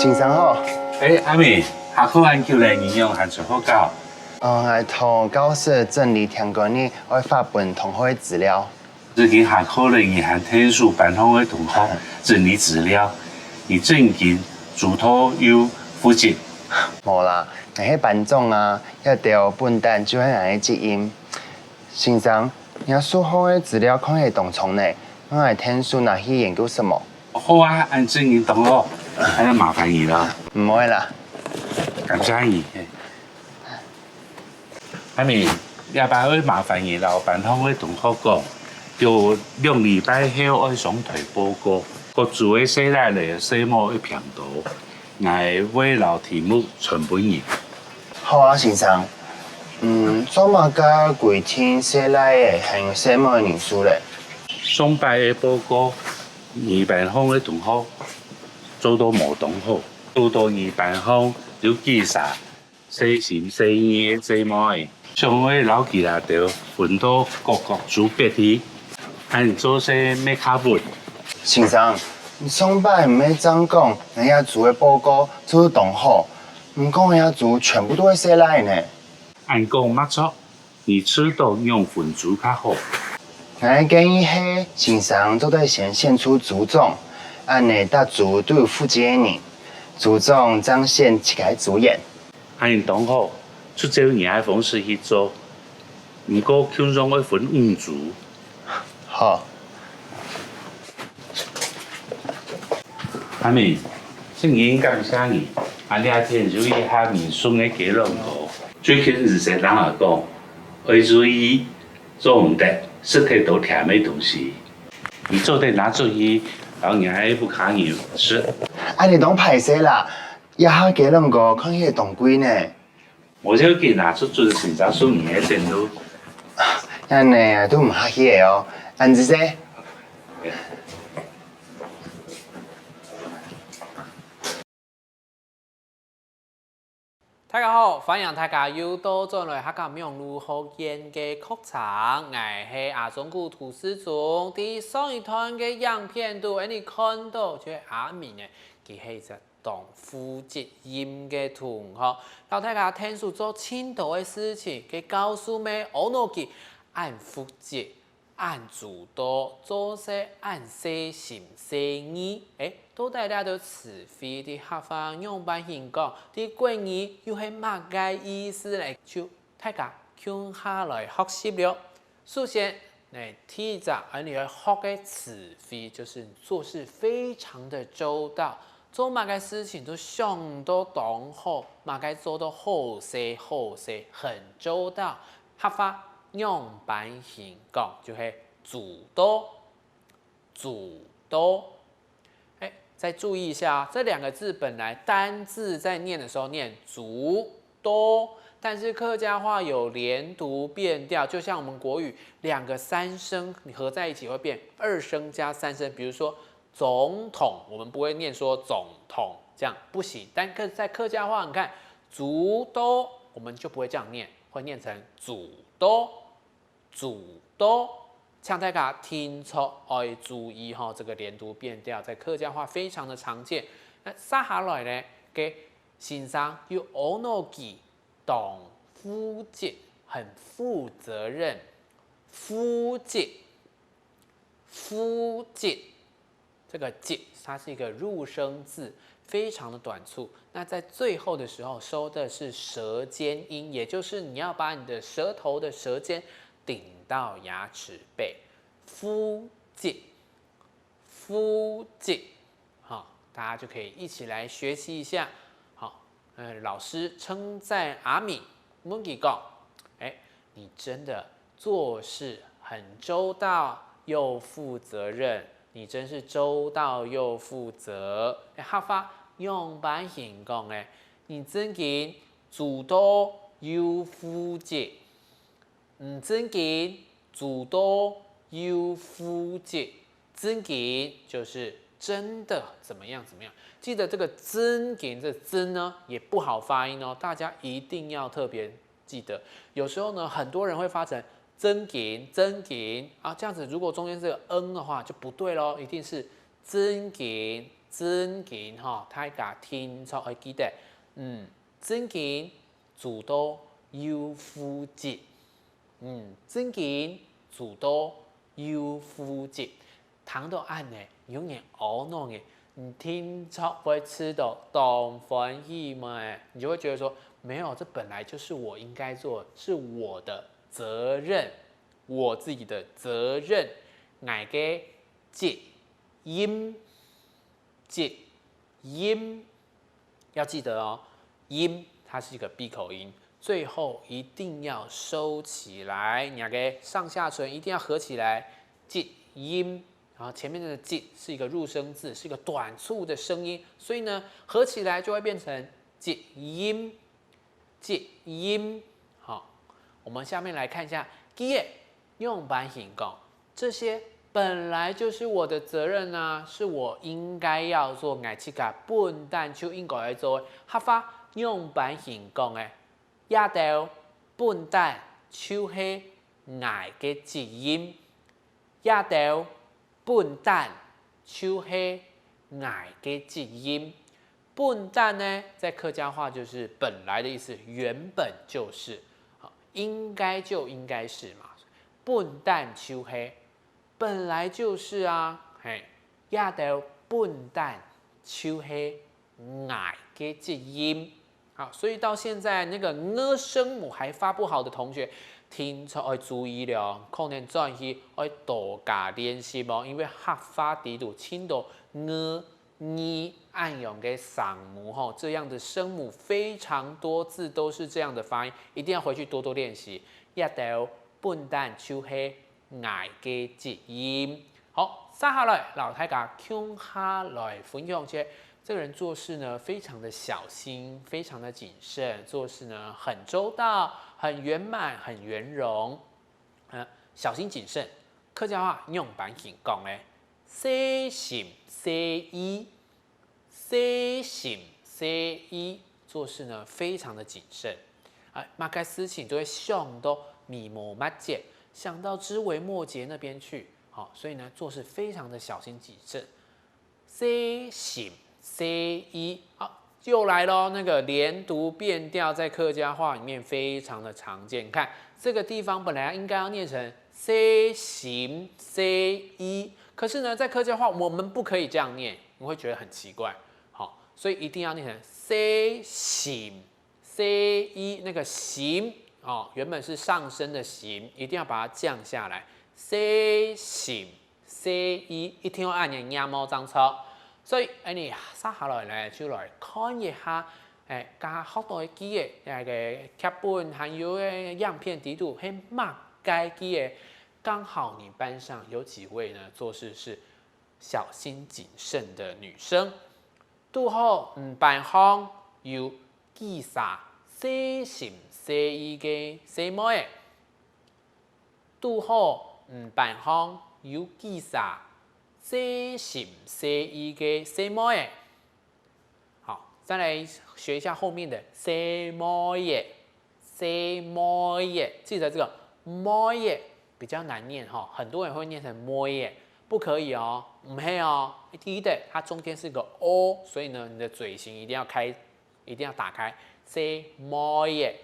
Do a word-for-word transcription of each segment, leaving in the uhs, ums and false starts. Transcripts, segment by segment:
先生好。哎，阿明，下課恁久咧，你仰還在學校？哦，𠊎同教室整理聽講日愛發分同學个資料。最近下課咧，你還𢯭手班項个同學整理資料，你正經主動又負責。無啦，𠊎係班長啊，這兜本單就係𠊎个責任。先生，若手項个資料看起當重呢，𠊎𢯭手拿去研究室無？ 好啊，恁正經當好，恁樣麻煩你啦。毋會啦。感謝你。阿明，這擺愛麻煩你摎班項个同學講，有兩禮拜後愛上台報告，各組个細倈仔細妹愛評到，𠊎會摎題目傳分你。好啊，先生。嗯，做麼个規定細倈仔還有細妹个人數咧？上擺个報告，你班項个同學做到無當好，堵到你班項有幾儕細心細義个細妹，想愛摎佢兜分到各各組別去，恁做事乜較穩。先生，你上擺毋係正講，𠊎這組个報告做到當好，毋過𠊎這組全部都係細倈仔呢。恁講無錯， 你試著仰分組較好？ 𠊎个建議係先生做得先選出組長，恁仔逐組都有負責个人，組長正選自家个組員。恁仔當好，就照你个方式去做。毋過共樣愛分五組。好。 阿明，真經感謝你，𠊎這天就一下你送个雞卵糕，最近毋識聽阿講，愛注意做毋得食忒多甜个東西。你做得拿轉去摎若个屋下人食。恁仔當歹勢啦，這下雞卵糕看起來當貴呢。 無要緊啊，就準先生送你个等路。恁仔啊，都毋客氣个哦，恁仔細。大家好，歡迎大家又倒轉來客家網路學院个課程，𠊎係阿忠牯涂思忠。在上一段个影片肚，𠊎等看著就係阿明仔，佢係一隻當負責任个同學，摎大家𢯭手做盡多个事情，該教授乜阿𧩣佢恁負責、恁主動，做事恁細心細義。欸，到底這兜詞彙在客話仰般形講？在國語又係麼个意思呢？就大家共下來學習了。 首先，欸，第一隻，𠊎等愛學个詞彙就是做事非常的周到，做麼个事情都想到當好，麼个做到好勢好勢，很周到。客話仰般形講，就係周到，周到。 欸，再注意一下啊，這兩個字本來單字在念的時候念足多，但是客家話有連讀變調，就像我們國語兩個三聲你合在一起會變二聲加三聲，比如說總統，我們不會念說總統，這樣不行。但客在客家話，你看足多，我們就不會這樣念，會念成祖多。 祖多，請大家定著愛注意吼，這個連讀變調在客家話非常的常見。那接下來呢，該先生又阿𧩣佢當負責，很負責任，負責，負責。 這個責，它是一個入聲字，非常的短促。那在最後的時候收的是舌尖音，也就是你要把你的舌頭的舌尖頂到牙齒背。負責，負責，好，大家就可以一起來學習一下。好，呃，老師稱讚阿明，問佢講，欸，你真的做事很周到又負責任，你真是周到又負責。欸，客話仰般形講呢？你真經周到又負責，你真經周到又負責。真經就是真的怎麼樣怎麼樣。記得這個真經，這真呢也不好發音哦，大家一定要特別 記得，有時候呢，很多人會發成真經、真經啊，這樣子如果中間這個n的話就不對咯，一定是真經、正經吼，大家定著愛記得，嗯，正經做到又負責，嗯，正經做到又負責。聽著恁呢，有人懊惱个，你定著會試著當歡喜嘛？你就會覺得說，沒有，這本來就是我應該做，是我的責任，我自己的責任，𠊎个責任。責任，要記得哦，任它是一個閉口音，最後一定要收起來，你那個上下唇一定要合起來，責任。然後前面的責是一個入聲字，是一個短促的聲音，所以呢，合起來就會變成責任，責任。好，我們下面來看一下，佢个 仰般形講，這些本來就是我的責任啊，是我應該要做，𠊎自家本旦就應該愛做个。客話仰般形講个，這兜本旦就係𠊎个責任，這兜本旦就係𠊎个責任。本旦呢，在客家話就是本來的意思，原本就是，好，應該就應該是嘛。本旦就係，本來就是啊，嘿，這兜本旦就係𠊎个責任。好，所以到現在那個ng聲母還發不好的同學，定著愛注意了哦，可能轉去愛多加練習哦，因為客話裡肚盡多ng、ng恁樣个聲母吼，這樣的聲母非常多字都是這樣的發音，一定要回去多多練習。這兜本旦就係𠊎个責任。好，接下來摎大家共下來分享一下，這個人做事呢非常的小心，非常的謹慎，做事呢很周到、很圓滿、很圓融。呃，小心謹慎，客家話仰般形講呢？細心細意，細心細意，做事呢非常的謹慎。啊，麼个事情都會想到眉毛末節，想到枝微末節那邊去，好，所以呢做事非常的小心謹慎。細心細意，好，又來咯，那個連讀變調在客家話裡面非常的常見。你看這個地方本來應該要念成細心細意，可是呢，在客家話我們不可以這樣念，你會覺得很奇怪。好，所以一定要念成細心細意，那個心哦，原本是上升的心，一定要把它降下來，細心細意，一定要恁樣念哦，正著。所以，恁樣接下來呢，就來看一下，誒，剛剛學到个句仔，那個劇本還有个影片裡肚，係麼个句仔，剛好你班上有幾位呢，做事是小心謹慎的女生。 堵好你班項有幾儕細心細意个細妹仔？堵好你班項有幾儕細心細意个細妹仔？好，再來學一下後面的細妹仔。 細妹仔，記得這個妹仔比較難念哈，很多人會念成妹仔，不可以哦，毋係哦，記得它中間是個o，所以呢，你的嘴型一定要開，一定要打開。細妹仔，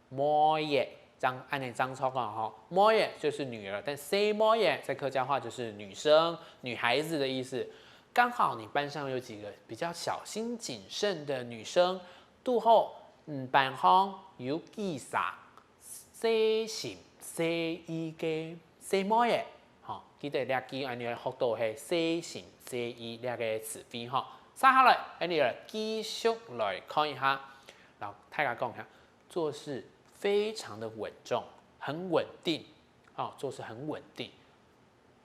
妹仔，這樣恁樣正著啊哈。妹仔就是女兒，但細妹仔在客家話就是女生、女孩子的意思。剛好你班上有幾個比較小心謹慎的女生， 堵好你班項有幾儕細心細意个細妹仔。好，記得這句恁樣學到係細心細意這個詞彙哈。接下來，恁樣繼續來看一下，摎大家講一下，做事非常的穩重，很穩定，好，做事很穩定。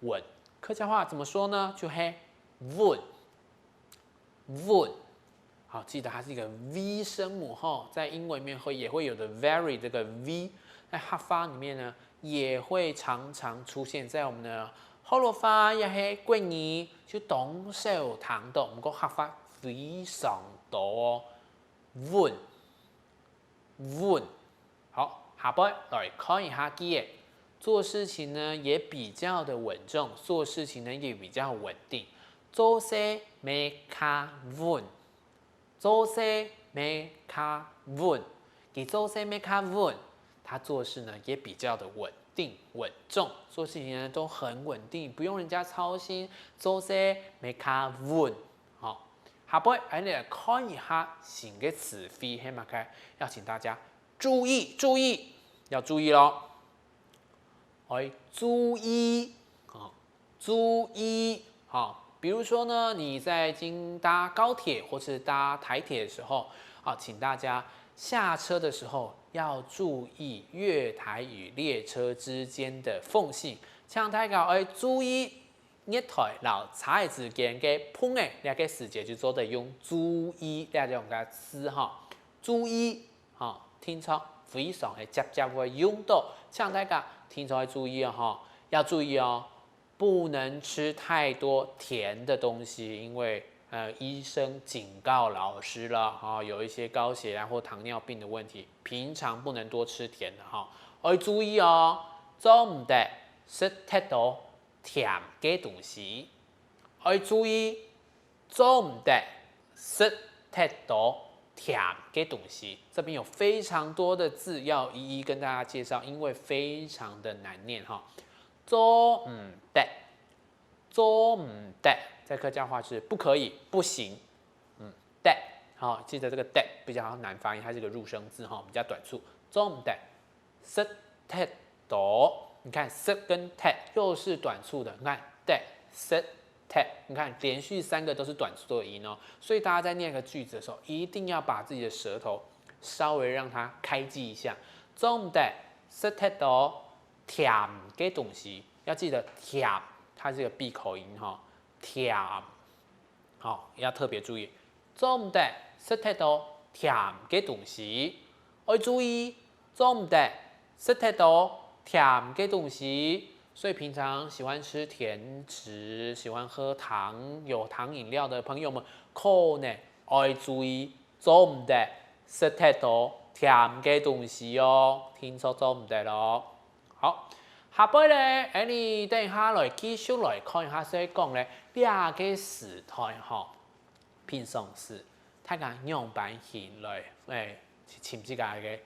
穩。客家話怎麼說呢？就係穩，穩。好，記得它是一個V聲母吼，在英文裡面會，也會有的very這個V，在客話裡面呢，也會常常出現在我們的學老話也係國語，就當少聽到，毋過客話非常多哦。穩，穩。 好，下背來看一下句仔。做事情呢也比較的穩重，做事情呢也比較穩定。做事乜較穩，做事乜較穩，佢做事乜較穩，他做事呢也比較的穩定、穩重，做事情呢都很穩定，不用人家操心，做事乜較穩。好，下背，𠊎等來看一下新个詞彙，係麼个？要請大家注意，注意，要注意咯。愛注意，哦，注意，哦，比如說呢，你在經搭高鐵或是搭台鐵的時候，啊，請大家下車的時候要注意月台與列車之間的縫隙。請大家愛注意月台摎車仔之間个縫仔，這个時節就做得用注意這種个詞哈。注意，哈，定著非常个輒輒會用到，請大家定著愛注意哦，哈，要注意哦，不能吃太多甜的東西，因為呃，醫生警告老師了，哈，有一些高血壓或糖尿病的問題，平常不能多吃甜的哈，愛注意哦，做毋得食忒多甜个東西，愛注意，做毋得食忒多甜个東西。這邊有非常多的字要一一跟大家介紹，因為非常的難念哈。做毋得，做毋得，在客家話是不可以、不行。嗯，得，好，記得這個得比較難發音，它是個入聲字哈，比較短促。做毋得，食忒多，你看食跟忒又是短促的，你看得、食、忒，你看連續三個都是短促的音哦，所以大家在念個句子的時候，一定要把自己的舌頭稍微讓它開機一下。做毋得食忒多甜个東西，要記得甜，它是個閉口音哈，甜。 好，要特別注意，做毋得食忒多甜个東西。愛注意，做毋得食忒多甜个東西。所以平常喜歡吃甜食、喜歡喝糖、有糖飲料的朋友們，可能愛注意，做毋得食忒多甜个東西哦。定著做毋得咯。 好，下背咧，𠊎等等下來繼續來看一下，所以講咧，這个時代吼，平常時大家仰般形來，欸，去尋自家个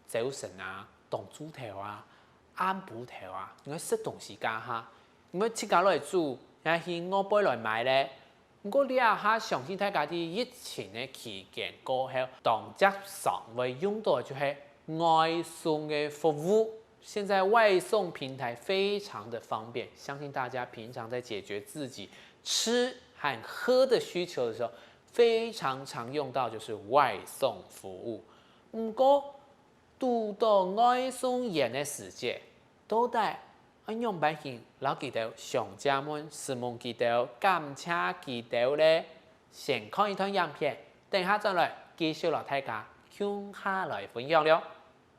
朝晨啊、當晝頭啊、暗晡頭啊，因為食東西該下，因為自家來煮，也去外背來買咧， 毋過這下相信大家在疫情个期間過後，當輒常會用到个就係外送个服務。現在外送平台非常的方便，相信大家平常在解決自己吃和喝的需求的時候，非常常用到就是外送服務。毋過， 堵著外送員个時節，到底愛仰般形摎佢兜相借問、詢問佢兜、感謝佢兜咧？先看一段影片，等下轉來繼續摎大家共下來分享了。